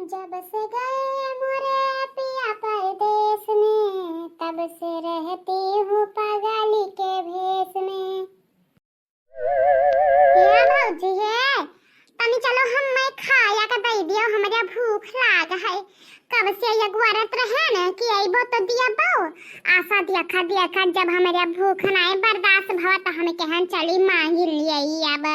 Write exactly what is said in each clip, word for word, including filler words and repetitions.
जब से गए मोरे पिया परदेस में, तब से रहती हूँ पगली के भेस में। हे भौजी हे, तनी चलो हम्मे खाया के दइ दियो, हमरा भूख लाग है। कब से ये गुआरत रहे न कि अइबो तो दियबो। आसा देखा देखा जब हमरा भूख नाय बर्दाश्त भवा त हम कहन चली मांगी लियई अब।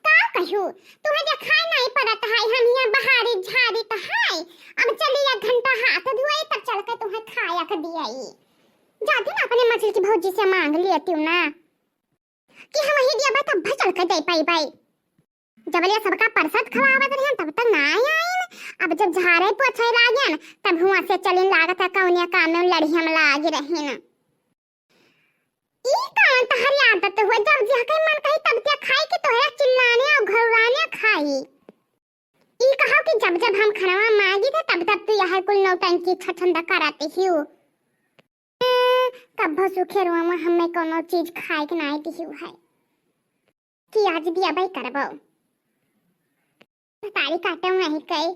का कहू, तुहे देखाई नाई पड़त है, हम हियां बहारी झारी त है। अब चली एक घंटा हाथ धोई, तब चल के तुहे खाया के दियई। जाती ना अपने मझिल की भौजी से मांग लेती हूँ ना, कि हम ही दियबे तब चल के दे पाई बाई। जब ले सबका परसत खवावत रहन तब तक ना आइन, अब जब झारे पोछे लागन तब हुआ से चलिन लागत है कौनिया काम में लड़ी हम लागी रहिन। ई कौन तहरी आदत हुआ, जब जेह के मन कही तब ते खाई कि तोहरा चिल्लाने और घुर्राने खाई? ई कहो कि जब जब हम खनवा मांगी थे तब तब तू यह कुल नौटंकी छछंद करत हिउ। ए, कब्बो सुखे रुआ हमें कोनो चीज खाए के नाई दिहिउ है कि आज दिया भाई करबो। भतारी काटो नहीं कई।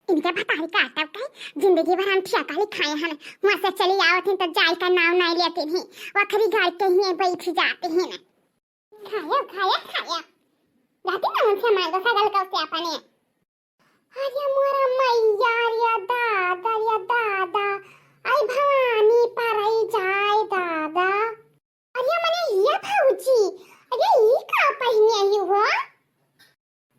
इनके भतारी काटब कई, जिंदगी भर हम ठिया काली खाए हन। वहां से चली आवत ही तो जाए का नाव नहीं लेती ही, वखरी घर के ही बैठ जाती ही ना। खाया, खाया, खाया। जाती ना उनसे मांगो सगल कौसे अपने। अरे मोरा मैया, अरे दादा, अरे दादा। आई भवानी परई जाए दादा। अरे मने ये भौजी, अरे ई का पहिने ही हो?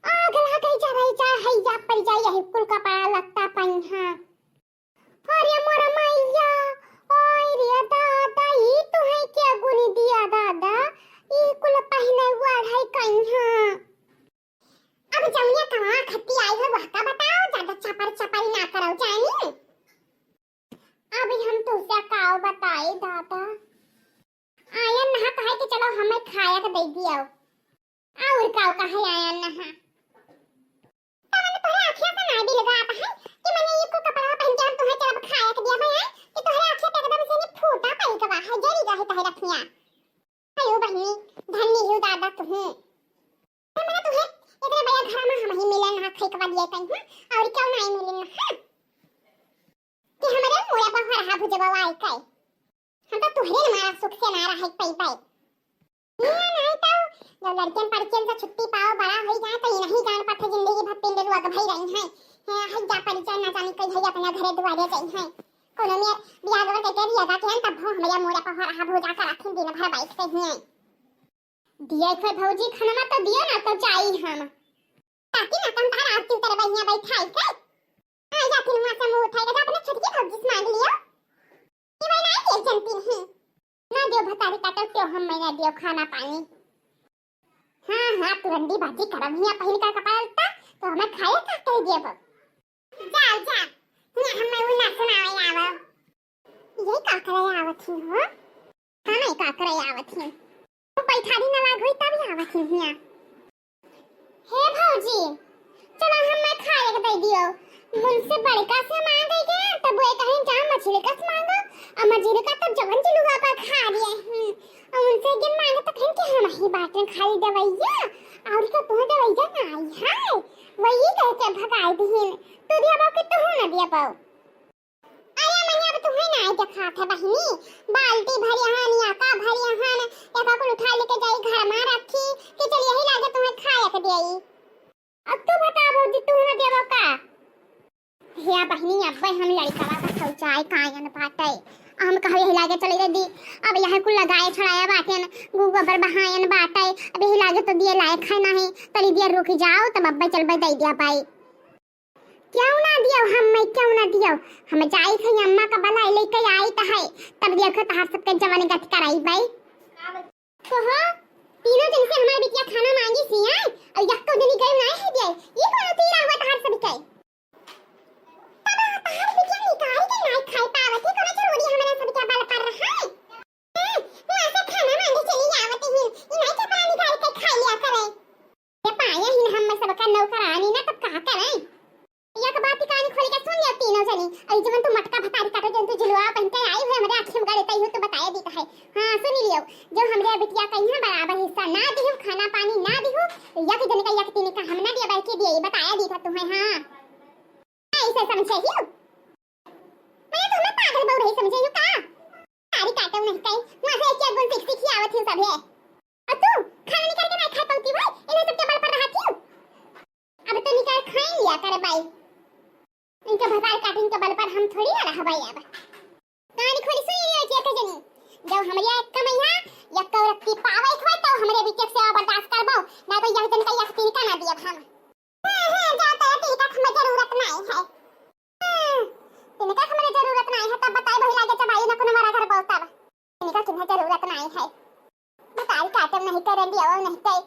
आग लागे जरई जा, हैया पर जा, यही कुल कपड़ा लत्ता पहिना। अरे मोर मैया, ओए रे दादा, ई तुहे के गुनी दिया दादा, ई कुल पहिने हुआ है कहिया। अब जौनिया कमा खत्ती आई है, वह का बताओ, ज्यादा चपर चपर ना करो जानी। अब हम तुझसे काव बताई दादा। आयन नहा कहे कि चलो हमें खाया के दे दियो। और काव कहे आयन नहा। तमन तोहरे आँखिया से ना बिलगात है कि मने एको कपड़ा पहन के हम तुहे चलब खाया के दिया है कि तोहरे आँखिया पे एकदम से ने फूटा पड़ी गवा है, जरी गए तोहरे अँखिया। अयो बहिनी, धन्य हो दादा तुहे। मने तुहे इतने बड़ा घर में हम ही मिले ना खाई के बाद ये कहीं, हाँ? और क्यों नहीं मिले ना, हाँ? कि हमरे मुड़ा पर हो रहा भुजबा आई कई। हम तो तुहरे न मारा सुख से ना रह पाई पाई। ये नहीं तो जब लड़कियन पड़कियन से छुट्टी पाओ, बड़ा होई जाए तो ये नहीं जान पाते जिंदगी भर पिंड रुआ के भई रही हैं। हैं, हई जा पड़ी जाए ना जाने कई भई अपना घरे दुआरे जाई हैं। कोनो मेर बियाह गवर के तेरी अगा के तब हो हमरे मुड़ा पर हो रहा भुजा कर रखें दिन भर बैठ के ही हैं। दिया थे भौजी खनमा तो दियो ना तो जाई हम। ताकि ना तम तार आरती उतर बहिया बैठाई के। आ जाती वहाँ से मुंह उठाई के अपने छोटकी भौजी से मांग लियो। ये भाई ना के जनती नहीं। ना दियो भतारी काटो क्यों हम मैं ना दियो खाना पानी। हाँ, हाँ, तू रंडी बाजी करब हिया पहिन का कपड़ा लत्ता, तो हमें खाए का कह दियो बस। जाओ, जा। हिया हमें वो ना सुनावे आवो। ये का करे आवत ही हो? हाँ, मैं का करे आवत ही। वो बैठारी ना लाग होई तब आवत ही हिया। हे भौजी, चला हमें खाए के दे दियो। उनसे बड़का से मांगे के, तब वो कहीं जा मझिलका से मांगो, और मझिलका तब जवन जिलुआ पर खा लिए हैं। और उनसे के मांगे तो कहीं कि हम ही बाटन खाली दवैया, और का तुह दवैया ना आई है, वही कह के भगाई दिहिन। तू दिया बाबू कि तू ना दिया बाबू। अरे मने अब तुहे नाय देखात है बहिनी, बाल्टी भरी हन या का भरी हन, एका कुल उठा लेके जाई घर में रखी कि चल यही लागे तुहे खाए के देई। अब तू बता भौजी, तू ना देबो का? हे बहिनी, अब्बे हम लड़कवा का शौचाय कायन बाटे, हम कहे यही लागे चले दी। अब यह कुल लगाए छड़ाया बाटेन, गोबर बहायन बाटे, अब यही लागे तो दिए लायक है नहीं, तनी दिए रुक जाओ, तब अब्बे चलबे दे दिया पाई। क्यों ना दियो हम, मैं क्यों ना दियो? हम जाई थे अम्मा का बलाई लेके आई त है, तब देखो तहार सबके जवन गति कराई बाई। तो हो, तीनों जन से हमार बिटिया खाना मांगी सी आए, और यक्को जनी गई ना है दिए, ये कौन तीरा हुआ तहार सबके? तब तहार बिटिया निकाल के ना खाई पावत है, कोनो जरूरी हमरा सबके बल पर रहा है? हम्म, वहाँ से खाना मांगे चली आवत ही, इनाई चपरानी गाड़ी के खा लिया करे। ये पाया ही ना हम सबका नौकरानी ना, तब कहा करे? एक बात कान खोल के सुन लियो तीनों जनी, अरे जवन तू मटका भतारी काटो, जवन तू झुलवा पहन के आई हुए हमरे आँखी में गड़े तई हो तो बताए दी है। हाँ, सुन लियो, जो हमरे बिटिया कहीं बराबर हिस्सा ना दिहु, खाना पानी ना दिहु, तो यक जन का यक तीन का हम ना के दिए, बताया दी था तुम्हें, हाँ। ऐसे समझे ही हो? मैं तुम्हें पागल बहू रही समझे ही हो का? तारी काटे नहीं कहीं, वहाँ से एक एक गुण सीख सीख ही आवत ही सब है। और तू खाना निकाल के नहीं खा पाती भाई, इन्हें सबके बल पर रहती हूँ। अब तो निकाल खाई लिया कर बाई। इनके भतार काटिन के बल पर हम थोड़ी ना रहबै अब। कहानी खोली सुन लियो एक जनी। जब हमरे एक कमैया, एक औरत की पावे खोए तो हमरे बीच से बर्दाश्त करबो, ना तो यह जन का यह तिनका ना दियब हम। हाँ, हाँ, जाओ तो तिनका हमरे जरूरत नहीं है। हाँ, तिनका हमरे जरूरत नहीं है, तब बताए वही लागे जब आई ना कोनो हमारा घर बोलता बा। तिनका किन्हें जरूरत नहीं है। बताई काटम नहीं करे, लियाओ नहीं कई,